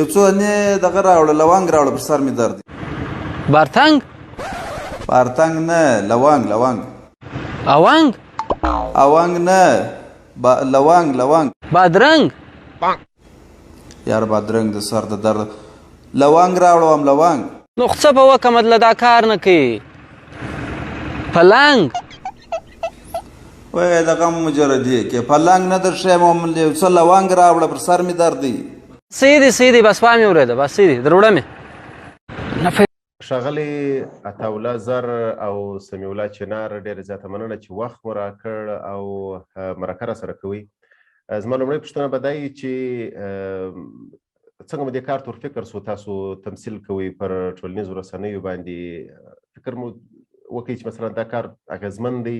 یو څو دانې دغه راوړه، لونګ راوړه، پر سر مې درد دی. بارتنګ؟ بارتنګ نه، لونګ لونګ. اونګ؟ اونګ نه، لونګ لونګ. بادرنګ؟ یار بادرنګ د سر د درد، لونګ راوړه وم لونګ. نو خو څه به وکړم له دا کار نه کوي. پلنګ؟ وای دغه مجردې کې پلنګ نه در ښیم، یو څه لونګ راوړه، پر سر مې درد دی. صحیح دی صحیح دی، بس وامې اورېده، بس صحیح دی، دروړه مې. ښاغلی عطاالله زر او سمیع الله چنار، ډېره زیاته مننه چې وخت مو راکړ او مرکه را سره کوئ. زما لومړۍ پوښتنه به دا وي چې څنګه مو دې کار ته ورفکر سو؟ تاسو تمثیل کوئ پر ټولنیزو رسنیو باندې، فکر مو وکړئ چې مثلا دا کار اغېزمن دی،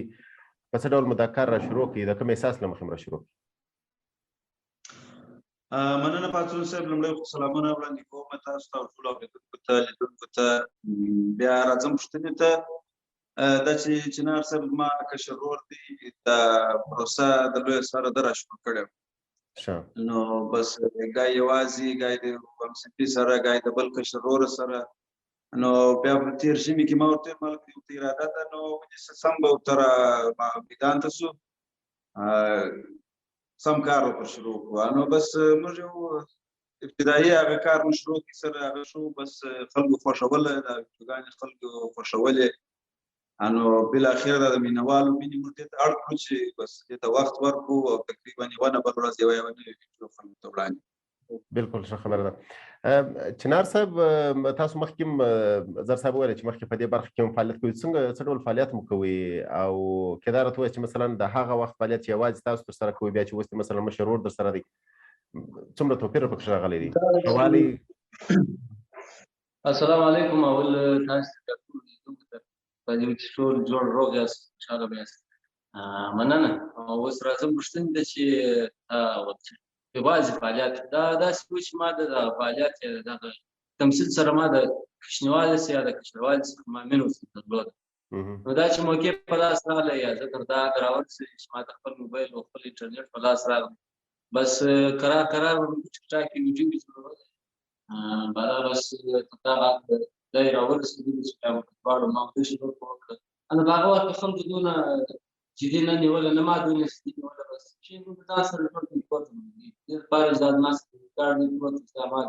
په څه ډول مو دا کار را شروع کړئ، د کوم احساس له مخې مو را شروع کړئ؟ مننه پاڅون صاحب، لومړی خو سلامونه وړاندې کوم تاسو ته او ټولو اورېدونکو ته، لیدونکو ته. بیا راځم پوښتنې ته. دا چې چنار صاحب زما کشر ورور دی، دا پروسه د لوی سره ده را شروع کړې. نو بس ګای یوازې، ګای د همصنفي سره، ګای د بل کشر ورور سره. نو بیا په تېر ژمي کې ما ورته وویل، ملک ورته اراده ده، نو ونیسه سم به ورته را میدان ته شو، سم کار ورته شروع کړو. نو بس موږ یو ابتدایي هغه کار مو شروع کړي سره هغه شو، بس خلکو خوښوله، دا ویډیوګانې خلکو خوښولې. نو بالاخره دا د مینهوالو مینې موږ دې ته اړ کړو چې بس دې ته وخت ورکړو او تقریبا یوه نه بل ورځ یوه یوه نوې ویډیو خلکو ته وړاندې. بالکل ښه خبره ده. چنار صاحب، تاسو مخکې هم زر صاحب وویل چې مخکې په دې برخه کې هم فعالیت کوئ، څنګه څه ډول فعالیت مو کوئ؟ او کېدای راته ووایاست چې مثلا د هغه وخت فعالیت چې یوازې تاسو ترسره کوئ، بیا چې اوس مثلا مشر ورور درسره دی، څومره توپیر پکې راغلی دی؟ ښه والی؟ السلام علیکم. اول تاسو ته ټول لیدونکو ته، په دې چې ټول جوړ روغ یاست، خوشحاله به یاست، مننه. اوس راځم پوښتنې ته چې یوازې فعالیت دا داسې و چې ما د دغه فعالیت یا د دغه تمثیل سره ما د کوچنیوالي څخه یا د کشروالي څخه ما مینه ورسره درلوده. نو دا چې موقع په لاس راغله یا زه تر دا راورسېدم چې ما د خپل موبایل او خپل انټرنیټ په لاس راغلی، بس کرار کرار به مې په ټیک ټاک کې ویډیو جوړولې. بالا بس تر دغه دی راورسېدلو چې بیا په دواړو ما ورته شروع وکړه. نو په هغه وخت کې خلکو دونه جدي نه نیوله، نه ما دونه جدي نیوله، بس چې موږ ځان سره جوړ کړو پورته مو دي. دې لپاره چې دا زما سره کار دی پروت دی، دا ما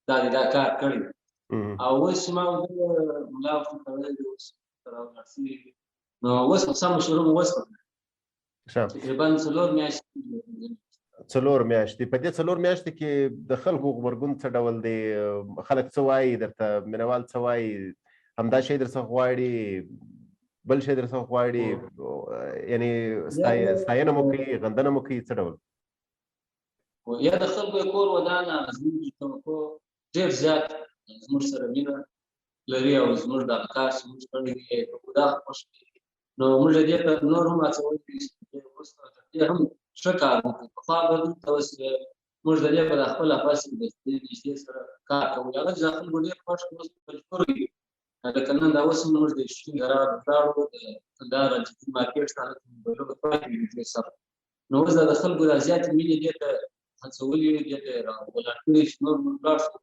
دا دی دا کار کړی. او اوس چې ما ورته ملا ورته تړلی دی، اوس راولاړ شوي، نو اوس خو سمه شروع مو اوس وکړه. تقریبا 4 میاشتې. 4 میاشتې. په دې 4 میاشتې کې د خلکو غبرګون څه ډول دی؟ خلک څه وایي درته؟ مینهوال څه وایي؟ همدا شی درڅخه غواړي، بل شی درڅخه غواړي؟ یعنی ستاینه مو کوي، غندنه مو کوي، څه ډول؟ یا د خلکو کور ودانه، زموږ توقع ډېر زیات زموږ سره مینه لري او زموږ دغه کار چې موږ کړی دی دا خوښ دی. نو موږ دې ته نور هم هڅولي دي چې دې وروسته تر دې هم ښه کار وکړو. پخوا به دلته اوس موږ د دې په خپل افس کې د دې نږدې سره کار کوو، هغه چې خلکو ډېر خوښ کړو، اوس مجبور یو. لکه نن دا اوس موږ د شین غرار لاړو، د کندهار جدي مارکېټ ته هلته موږ بللو پاتې یو دې سره. نو اوس دا د خلکو دا زیاتې مینې دې ته هڅولي یو، دې ته یې راولاړ کړي چې نور موږ لاړ شو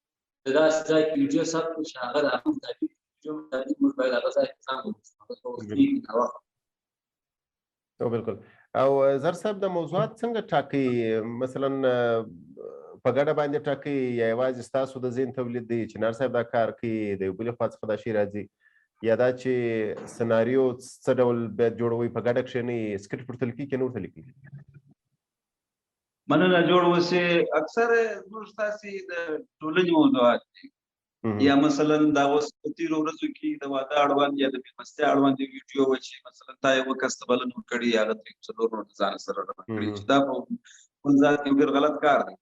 د داسې ځای کې ویډیو ثبت کړو چې هغه د هغه مطابق ویډیو مطابق موږ باید هغه ځای کې ځان وګورو، هغه ته وختي ناوخته. بالکل. او زر صاحب، د موضوعات څنګه ټاکئ؟ مثلا په ګډه باندې ټاکئ یا یوازې ستاسو د ذهن تولید دی چې چنار صاحب دا کار کوي، د یو بلې خوا څخه دا شی راځي، یا دا چې سناریو څه ډول بیا جوړوئ، په ګډه کښېنئ، سکرپټ ورته لیکئ که نه ورته لیکئ؟ مننه، جوړ اوسې. اکثر زموږ ستاسې د ټولنې موضوعات دي، یا مثلا دا اوس په تېرو ورځو کې د واده اړوند یا د مېلمستیا اړوند یو ویډیو وه چې مثلا تا یو کس ته بلنه ورکړې، هغه درې څلور نور د ځانه سره روان کړي، چې دا په خپل ذات کې ډېر غلط کار دی.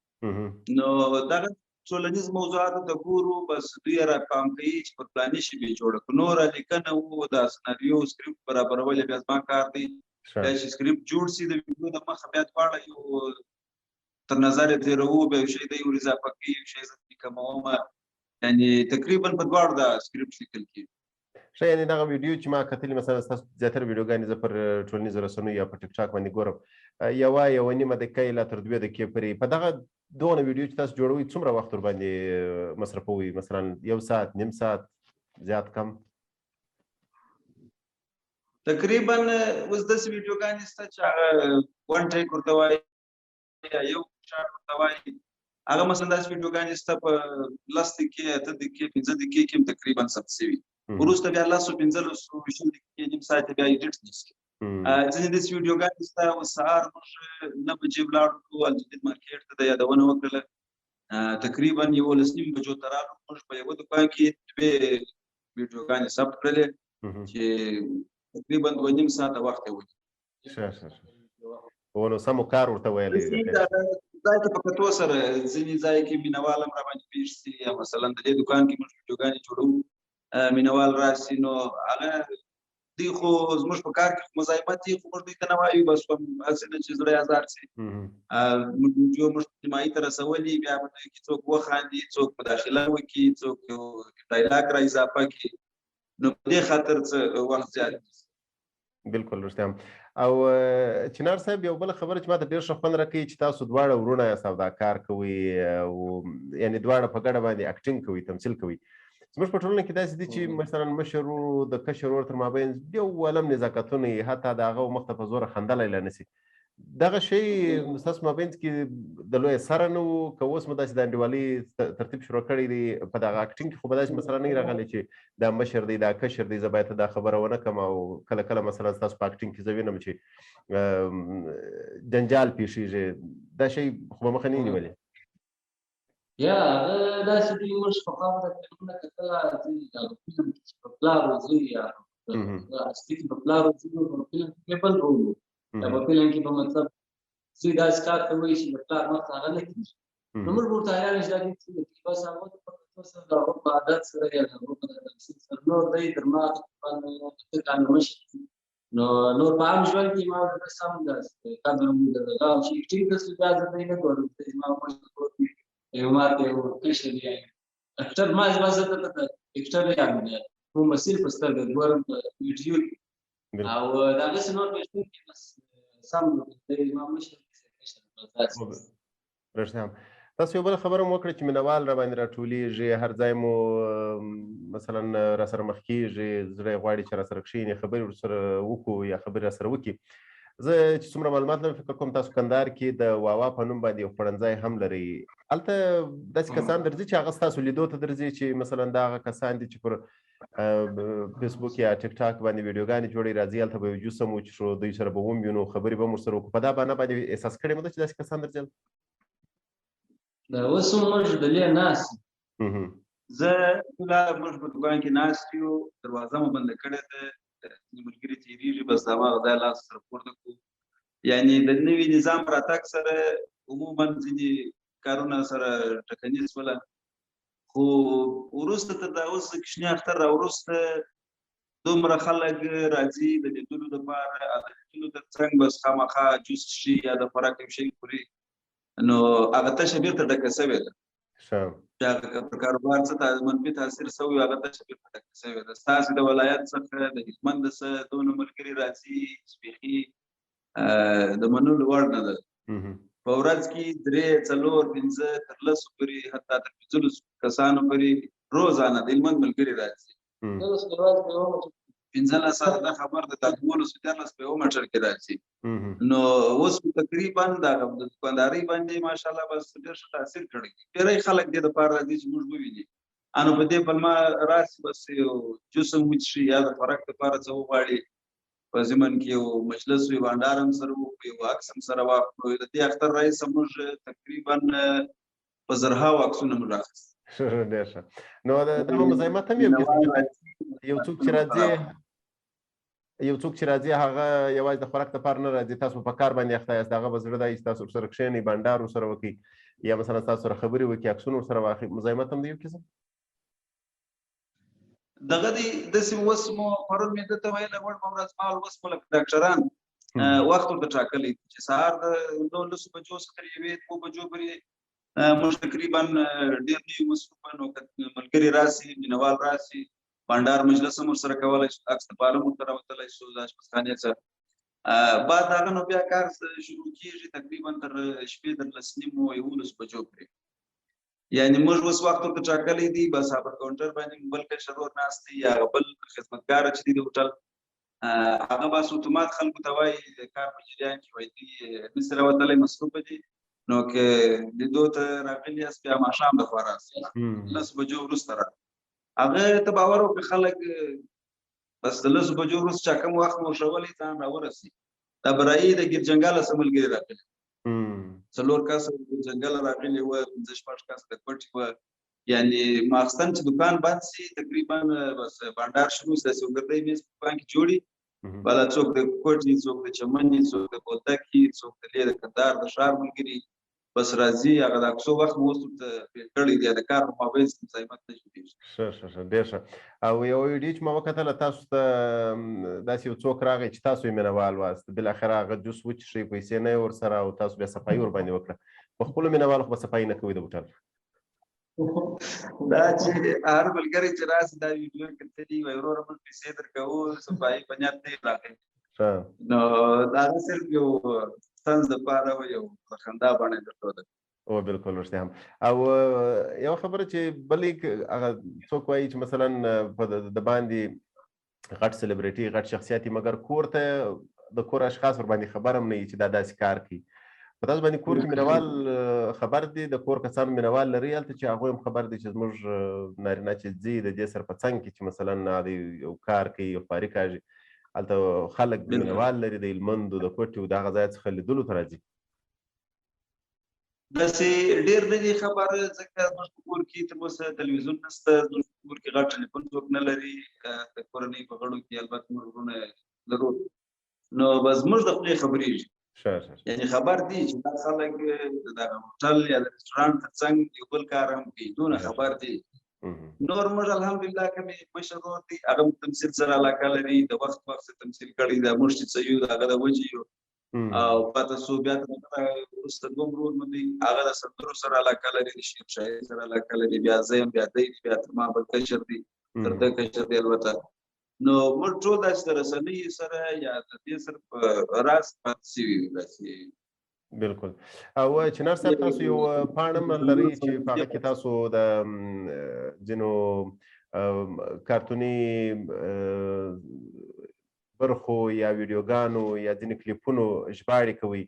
نو دغه ټولنیز موضوعاتو ته ګورو، بس دوی را پام کوي چې پر فلاني شي به جوړه کړو. نوره لیکنه وو، دا سناریو سکرپټ برابرول بیا زما کار دی. بیا چې سکرپټ جوړ سي د ویډیو د مخه بیا دواړه یو تر نظر یې تېروو، بیا یو شی دی ور اضافه کوي، یو شی زه ترې کموم، یعنی تقریبا په دواړو دا سکرپټ لیکل کېږي. ښه، یعنې دغه ویډیو چې ما کتلې، مثلا ستاسو زیاتره ویډیوګانې زه پر ټولنیزو رسنیو یا په ټیک ټاک باندې ګورم، یوه نیمه دقیقه الی تر 2 دقیقې پورې. په دغه دونه ویډیو چې تاسو جوړوئ څومره وخت ورباندې مصرفوئ؟ مثلا 1 ساعت، نیم ساعت، زیات کم؟ تقریبا اوس داسې ویډیوګانې شته چې هغه one take ورته وایي یا یو shot ورته وایي. هغه مثلا داسې ویډیوګانې شته په 10 دقیقې، 8 دقیقې، 5 دقیقې کې هم تقریبا ثبت شوي. وروسته بیا 10، 15، 20 دقیقې، نیم ساعت بیا edit نیسي. ځینې داسې ویډیوګانې شته. اوس سهار موږ 9 بجې ولاړو الجدید مارکیټ ته، د یادونه وکړله، تقریبا 11:30 بجو ته رالو. موږ په یوه دکان کې 2 ویډیوګانې ثبت کړلې چې تقریبا 2.5 ساعته وخت یې ونیو. ښه ښه ښه. نو سمو کار ورته ویلی. ځای ته په کتو سره ځینې ځای کې مینهوال هم راباندې پېښ سي، یا مثلا د دې دکان کې موږ ویډیوګانې جوړوو، مینهوال راسي، نو هغه دوی خو زموږ په کار کې مزاحمت دي، خو موږ دوی ته نه وایو، بس هم هسې نه چې زړه یې ازار سي. موږ ویډیو موږ نیمایي ته رسولي، بیا به دوی کې څوک وخاندي، څوک مداخله وکړي، څوک یو dialogue را اضافه کړي، نو په دې خاطر څه وخت زیات نیسي. بالکل رښتیا هم. او چنار صاحب، یو بله خبره چې ما ته ډېر ښه خوند راکوي چې تاسو دواړه وروڼه یاست او دا کار کوئ، او یعنې دواړه په ګډه باندې acting کوئ، تمثیل کوئ. زموږ په ټولنه کې داسې دي چې مثلا مشر ورور د کشر ورور تر مابین یو عالم نزاکتونه وي، حتی د هغه مخ ته په زوره خندلی لا نه سي. دغه شی ستاسو مابین کې د لویه سره نه و، که اوس مو داسې د انډیوالۍ ترتیب شروع کړی دی په دغه acting کې؟ خو به داسې مثلا نه وي راغلی چې دا مشر دی، دا کشر دی، زه باید دا خبره ونه کړم. او کله کله مثلا ستاسو په acting کې زه وینم چې جنجال پېښېږي، دا شی خو به مخه نه وي نیولې. یا هغه داسې دی، موږ پخوا به دا فلمونه کتله، ځینې دا فلم کې چې په پلار و زوی یا اصلي کې په پلار و زوی په فلم کې بل رول و، یا په فلم کې به مطلب زوی داسې کار کوي چې د پلار مخ ته هغه نه کېږي. نو موږ به ورته حیران شو، دا دې څنګه کېږي؟ بس هغه ته په کتو سره د هغو په عادت سره یا د هغو په تمثیل سره نور دی تر ما تقریباً 8 کاله مشر دی. نو نور په عام ژوند کې ما ورته سم داسې قدر مو درلود. او چې acting ته شو بیا زه دی نه ګورم، دی زما مشر ورور دی، یو ما ته یو کشر دی، actor ما زما زه ته actor یم، ممثل په سترګه ګورم په ویډیو کې. او د هغسې نور په ژوند کې بس سم دی زما مشر دی، کشر بس داسې. رښتیا هم. تاسو یو بله خبره مو وکړه چې مینهوال را باندې راټولېږي، هر ځای مو مثلا را سره مخ کېږي، زړه یې غواړي چې را سره کښېني، خبرې ورسره وکړو یا خبرې را سره وکړي. زه چې څومره معلومات لرم فکر کوم تاسو کندهار کې د واوا په نوم باندې یو خوړنځای هم لرئ. هلته داسې کسان درځي چې هغه ستاسو لیدو ته درځي، چې مثلا دا هغه کسان دي چې پر فیسبوک یا ټیک ټاک باندې ویډیوګانې جوړوي، راځي هلته به یو جوس هم وڅښو، دوی سره به وموینو، خبرې به هم ورسره وکړو. په دا بهانه باندې احساس کړې مو ده چې داسې کسان درځي هلته؟ دا اوس هم موږ د لې ناست یو. زه لا موږ په دوکان کې ناست یو، دروازه مو بنده کړې ده، ځینې ملګري تېرېږي، بس د هماغه ځای لاس سره پورته کړو. یعنې د نوي نظام راتګ سره عموما ځینې کارونه سره ټکني سوله، خو وروسته تر دا اوس کوچني اختر را وروسته دومره خلک راځي د لیدلو دپاره، د لیدلو تر څنګ بس خامخا جوس څښي یا د خوراک یو شی خوري، نو هغه تشه بېرته ډکه سوې ده. چې هغه که پر کاروبار څه منفي تاثیر سوی، هغه تشه بېرته ډکه سوې ده. ستاسې د ولایت څخه، د هلمند څخه دونه ملګري راځي چې بیخي د منلو وړ نه ده. په ورځ کې 3، 4، 5 تر 10 پورې، حتی تر 15 کسانو پورې روزانه د هلمند ملګري راځي. 15 دا خبر ده، دا 12 13 په یو موټر کې راځي. نو اوس تقریبا دا د دوکاندارۍ باندې ماشاءالله بس ډېر ښه تاثیر کړی دی. ډېری خلک دې دپاره راځي چې موږ وویني، انو په دې پلمه راسي، بس یو جوس هم وڅښي یا د خوراک دپاره څه وغواړي، په ضمن کې یو مجلس وي، بانډار هم سره وکړو، یو عکس هم سره واخلو. د دې اختر راهیسې موږ تقریبا په زرهاوو عکسونه موږ اخیستل. ډېر ښه. نو دا مزاحمت هم یو قسم یو څوک چې راځي، یو څوک چې راځي هغه یوازې د خوراک دپاره نه راځي، تاسو په کار باندې اخته یاست، هغه به زړه دی چې تاسو ورسره کښېنئ، بانډار ورسره وکړئ، یا مثلا تاسو سره خبرې وکړي، عکسونه ورسره واخلي. مزاحمت هم دی یو قسم. دغه دی داسې اوس مو پرون مې ده ته ویله، وړمه ورځ ما اوس مو لکه ډاکټران وخت ورته ټاکلی چې سهار د 9 لسو بجو څخه تر یوې دوو بجو پورې موږ تقریبا ډېر نه یو مصروفه، نو که ملګري راسي، مینهوال راسي، بانډار مجلس هم ورسره کولی شو، عکس دپاره هم ورته راوتلی شو د آشپزخانې څخه. بعد هغه نو بیا کار شروع کېږي تقریبا تر شپې تر 10:30 11 بجو پورې. یعنی موږ اوس وخت ورته ټاکلی دی، بس هغه کاونټر باندې بل کشر ورور ناست دی یا بل خدمتګار چې دی د هوټل، هغه بس اتومات خلکو ته وایي د کار په جریان کې، وایي دوی نشي راوتلی، مصروفه دي، نو که لیدو ته راغلي یاست بیا ماښام د خوا راسئ، 10 بجو وروسته راغلي. هغه ته باور وکړه خلک بس د 10 بجو وروسته چا کوم وخت مو ښوولی ځان راورسي. دا برایي د ګیر جنګله څه ملګري راغلي، 4 کسه د ګیر جنګله راغلي وه، 5-6 کسه د کوټې وه. یعنی ماخستن چې دکان بند سي تقریبا بس بانډار شروع سي، داسې وګرځي مېز په دکان کې جوړي، بله څوک د کوټې، څوک د چمنې، څوک د بولدکې، څوک د لې د کندهار د ښار ملګري بس راځي. هغه د عکسو وخت مو اوس ورته پیل کړی دی، د کار په مابین کې مزاحمت نه جوړېږي. ښه ښه ښه، ډېر ښه. او یوه ویډیو چې ما وکتله، تاسو ته داسې یو څوک راغی چې تاسو یې مینهوال واست، بالاخره هغه جوس وچښئ، پیسې نه یې ورسره، او تاسو بیا صفایي ورباندې وکړه. په خپلو مینهوالو خو به صفایي نه کوئ د هوټل؟ دا چې هر ملګری چې راشي دا ویډیو کتلي، وایي وروره موږ پیسې درکوو، صفایي په نیت نه یې راغلی. نو دا صرف یو طنز دپاره و، یو خندا بڼه یې درلوده. او بالکل رښتیا هم. او یو خبره چې بلې هغه څوک وایي چې مثلا په د باندې غټ سلیبریټي، غټ شخصیت یې، مګر کور ته د کور اشخاص ورباندې خبر هم نه وي چې دا داسې کار کوي. په تاسو باندې کور کې مینهوال خبر دي، د کور کسان مینهوال لري هلته چې هغوی هم خبر دي چې زموږ نارینه چې ځي د دې سره په څنګ کې چې مثلا دی یو کار کوي، یو خواري کاږي، هلته خلک مینهوال لري د هلمندو د کوټې او د هغه ځای څخه لیدلو ته راځي. داسې ډېر نه دي خبر، ځکه زموږ په کور کې تر اوسه تلویزیون نشته، زموږ په کور کې غټ ټلیفون څوک نه لري، د کورنۍ په غړو کې البته موږ وروڼه لرو، نو بس موږ د خولې خبرېږي. یعنی خبر دي چې دا خلک د دغه هوټل یا د رستورانت تر څنګ یو بل کار هم کوي، دونه خبر دي. نور موږ الحمدلله کومې مشر ورور دی هغه هم تمثیل سره علاقه لري، د وخت وخت تمثیل کړی دا، موږ چې څه یو د هغه د وجې یو. او پاته څو بیا تر هغه وروسته دوم ورور مو دی، هغه د سندرو سره علاقه لري، د شعر شاعري سره علاقه لري، بیا زه یم، بیا دی دی، بیا تر ما بل کشر دی، تر ده کشر دی البته. نو موږ ټول داسې د رسنۍ سره یا د دې سره په راز پاتې شوي یو داسې. بالکل. او چنار صاحب، تاسو یو پاڼه هم لرئ چې په هغه کې تاسو د ځینو کارتوني برخو یا ویډیوګانو یا ځینې کلیپونو ژباړې کوئ،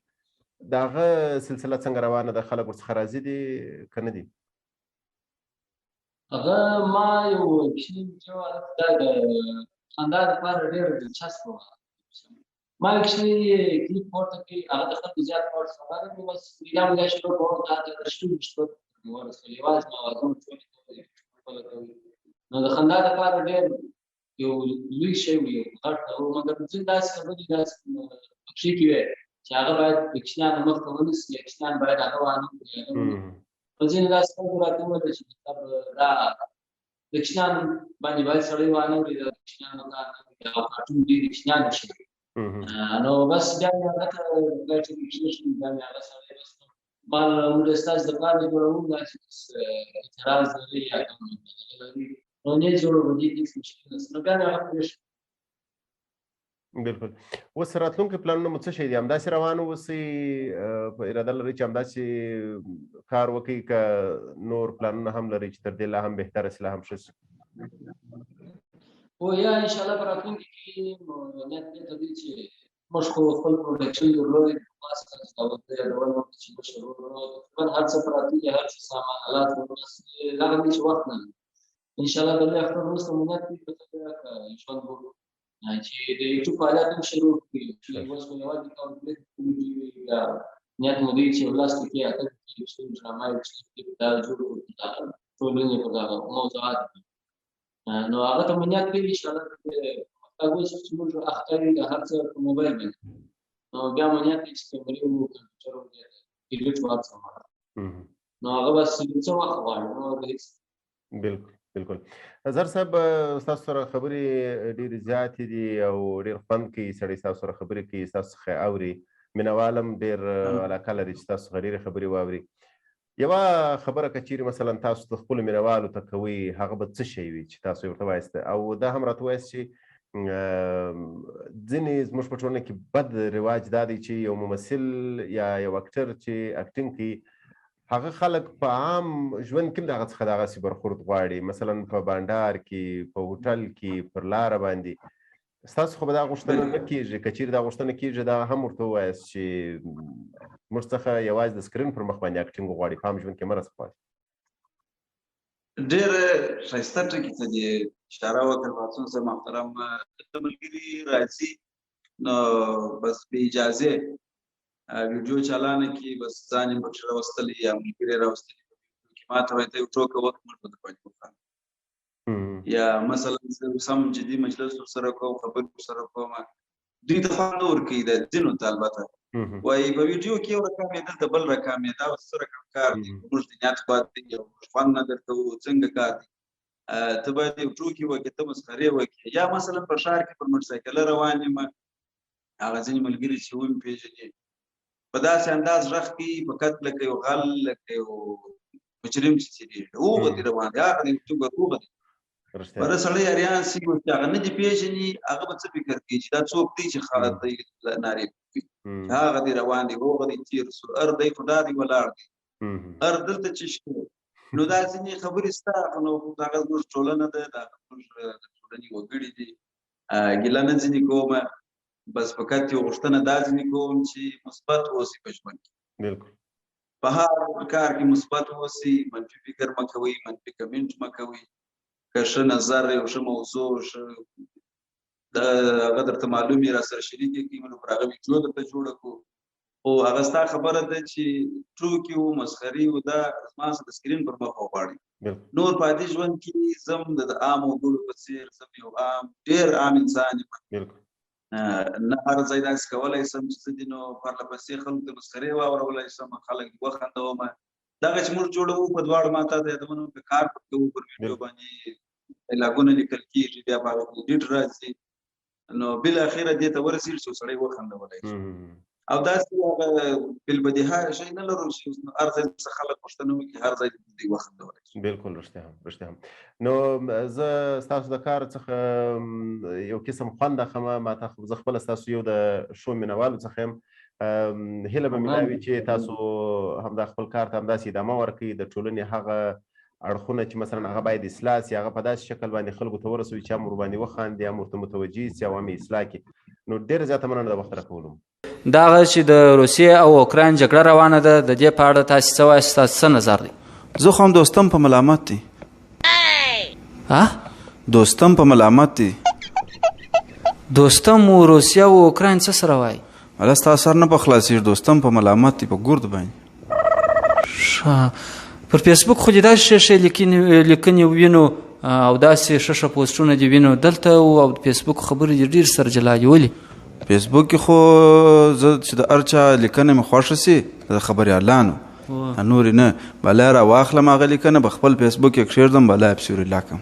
د هغه سلسله څنګه روانه ده؟ خلک ورڅخه راضي دي که نه دي؟ هغه ما یو کوچنی ویډیو دا د خندا دپاره ډېره دلچسپه وه. ما یو کوچنی کلیپ پورته کړ، هغه د خلکو زیات پورته شو. هغه مې بس دا مې دا شروع کړه، دا د شپږ ورسول، یوازې مې اوازونه ټول خپله کوي. نو د خندا دپاره ډېر یو لوی شی و، یو غټ و، مګر ځینې داسې خبرې داسې پکښې کې وې چې هغه باید د کوچنیانو مخ ته ونه سي، کوچنیان باید هغه وانه کړي. نو ځینې داسې خلکو راته وویل چې مطلب دا د کوچنیانو باندې باید سړی وانه وړي، دا د کوچنیانو کار نه دی، او کارټون ډېر د کوچنیانو شی دی. نو بس بیا مې هغه ته دا چې کوچنی شي، بیا مې هغه سړی بس ما موږ ستاسو دپاره جوړوو، دا چې اعتراض لري یا کوم لري نو نه جوړوو، دې هېڅ مشکل نشته. نو بیا مې هغه پرېښود. بالکل. اوس راتلونکي پلانونه مو څه شی دي؟ همداسې روان اوسئ، په اراده لرئ چې همداسې کار وکړئ، که نور پلانونه هم لرئ چې تر دې لا هم بهتره سي، لا هم ښه سي؟ هو یا انشاءالله په راتلونکي کې نیت دې ته دی چې موږ خو خپل پروډکشن درلود، یادونه وکړه چې موږ تقریباً هر څه پراته دي، هر څه سامان الات دغه دی چې وخت نه لري. انشاءالله د لوی اختر وروسته مو نیت دی په که ژوند وکړو چې د یوټیوب فعالیت هم شروع کړي، چې اوس خو یوازې کمپلیټ کړي، دا نیت مو دی چې یو لاس کې اته کې چې ډرامه یو چې دا جوړ کړو، دا ټولنې په دغه موضوعات دي. نو هغه ته مو نیت دی انشاءالله پرمختګ اوس چې موږ اخته یو د هر څه په موبایل باندې، نو بیا مو نیت دی چې کیمرې و کمپیوټر و ایډیټ و هر څه وغواړو. نو هغه بس یو څه وخت غواړي، نو هېڅ. بالکل بالکل. زر صاحب، ستاسو سره خبرې ډېرې زیاتې دي او ډېر خوند کوي، سړی ستاسو سره خبرې کوي، ستاسو څخه اوري، مینهوال هم ډېر علاقه لري چې ستاسو څخه ډېرې خبرې واوري. یوه خبره که چیرې مثلا تاسو د خپلو مینهوالو ته کوئ، هغه به څه شی وي چې تاسو یې ورته وایاست؟ او دا هم راته ووایاست چې ځینې زموږ په ټولنه کې بد رواج دا دی چې یو ممثل یا یو اکټر چې اکټینګ کوي، هغه خلک په عام ژوند کې هم د هغه څخه دغسې برخورد غواړي، مثلا په بانډار کې، په هوټل کې، پر لاره باندې. ستاسو خو به دا غوښتنه نه کېږي، که چیرې دا غوښتنه کېږي دا هم ورته ووایاست چې موږ څخه یوازې د سکرین پر مخ باندې اکټینګ وغواړي، په عام ژوند کې مه راڅخه غواړي. ډېر ښایسته ټکي ته دې اشاره وکړه پاڅون صاحب محترم. دلته ملګري راځي نو بس بې اجازې ویډیو چالانه کړي، بس ځان یې پکښې راوستلی یا ملګري راوستلي کې ما ته وایي ته یو ټوکه وکړه، موږ به درباندې وخاندو. یا مثلا زه سم جدي مجلس ورسره کوم، خبرې ورسره کوم، دوی ته خوند نه ورکوي، د ځینو ته البته وایي په ویډیو کې یو رقم یې، دلته بل رقم یې، دا اوس څه رقم کار دی، موږ د نیت بد دی او موږ خوند نه درکوو، څنګه کار دی، ته باید یو ټوکې وکړې، ته مسخرې وکړې. یا مثلا په ښار کې پر موټرسایکل روان یم، هغه ځینې ملګري چې ومې پېژني په داسې انداز غږ کوي، فقط لکه یو غل، لکه یو مجرم چې تېرېږي، هغه دې روان دی، هغه دی ټوکه هغه دی. پر سړی اریان سي چې هغه نه دی پېژني، هغه به څه فکر کوي چې دا څوک دی چې دی نارې کوي، هغه دی روان دی، هغه دی تېر سو، ار دی خدا دی ولاړ دی، ار دلته چې شته. نو دا ځینې خبرې سته، نو هغه زموږ ټولنه ده، دا زموږ د ټولنې وګړي دي، ګیله نه ځینې کوم، بس فقط یو غوښتنه دا ځینې کوم چې مثبت اوسئ په ژوند کې. بالکل. په هر کار کې مثبت اوسئ، منفي فکر مه کوئ، منفي کمنټ مه کوئ. که ښه نظر یو ښه موضوع ښه د هغه درته معلوم یې را سره شریکې کړي، نو پر هغه ویډیو درته جوړه کړو. خو هغه ستا خبره ده چې ټوکې و مسخرې و، دا زما سره د سکرین پر مخ وغواړي. نور په عادي ژوند کې زم د عام وګړو په څېر، زم یو عام ډېر عام انسان یم. نه هر ځای داسې کولی سم چې زه دې نو پرله پسې خلکو ته مسخرې واورولای سم، خلک دې وخندوم. دغه چې موږ جوړوو په دواړو ما تا ته یادونه وکړه، کار پر کوو، پر ویډیو باندې ډایلاګونه لیکل کېږي، بیا په هغه کې ایډیټ راځي، نو بالاخره دې ته ورسېږي چې سړی وخندولی شي. او داسې هغه بالبدیهه شی نه لرو چې هر ځای څه خلک پوښتنه وکړي، هر ځای دې وخندولی شي. بالکل، رښتیا هم، رښتیا هم. نو زه ستاسو د کار څخه یو قسم خوند اخلم، ما ته زه خپله ستاسو یو د ښو مینهوالو څخه یم. هیله به مې دا وي چې تاسو همدا خپل کار ته همداسې ادامه ورکړئ، د ټولنې هغه اړخونه چې مثلا هغه باید اصلاح سي، هغه په داسې شکل باندې خلکو ته ورسوي چې هم ورباندې وخاندي، هم ورته متوجه سي او هم یې اصلاح کړي. نو ډېره زیاته مننه د وخت راکولو. دغه چې د روسیې او اوکراین جګړه روانه ده، د دې په اړه تاسې څه وایاست، ستاسو څه نظر دی؟ زه خو هم دوستم په ملامت دی. ها؟ دوستم په ملامت دی. دوستم و روسیه او اوکراین څه سره وایي؟ ولا ستا سر نه په خلاصېږي، دوستم په ملامت دی په ګرد باندې. ښه، پر فیسبوک خو دې داسې ښې ښې لیکنې وینو او داسې ښه ښه پوسټونه دې وینو دلته، او د فیسبوک خبرې دې ډېر سره جلا دي. ولې؟ فیسبوک کې خو زه چې د هر چا لیکنه مې خوښه سي، د خبریالانو نورې نه، بلا یې راواخلم هغه لیکنه په خپل فیسبوک کې کښېږدم، بلا یې پسې ورله کړم.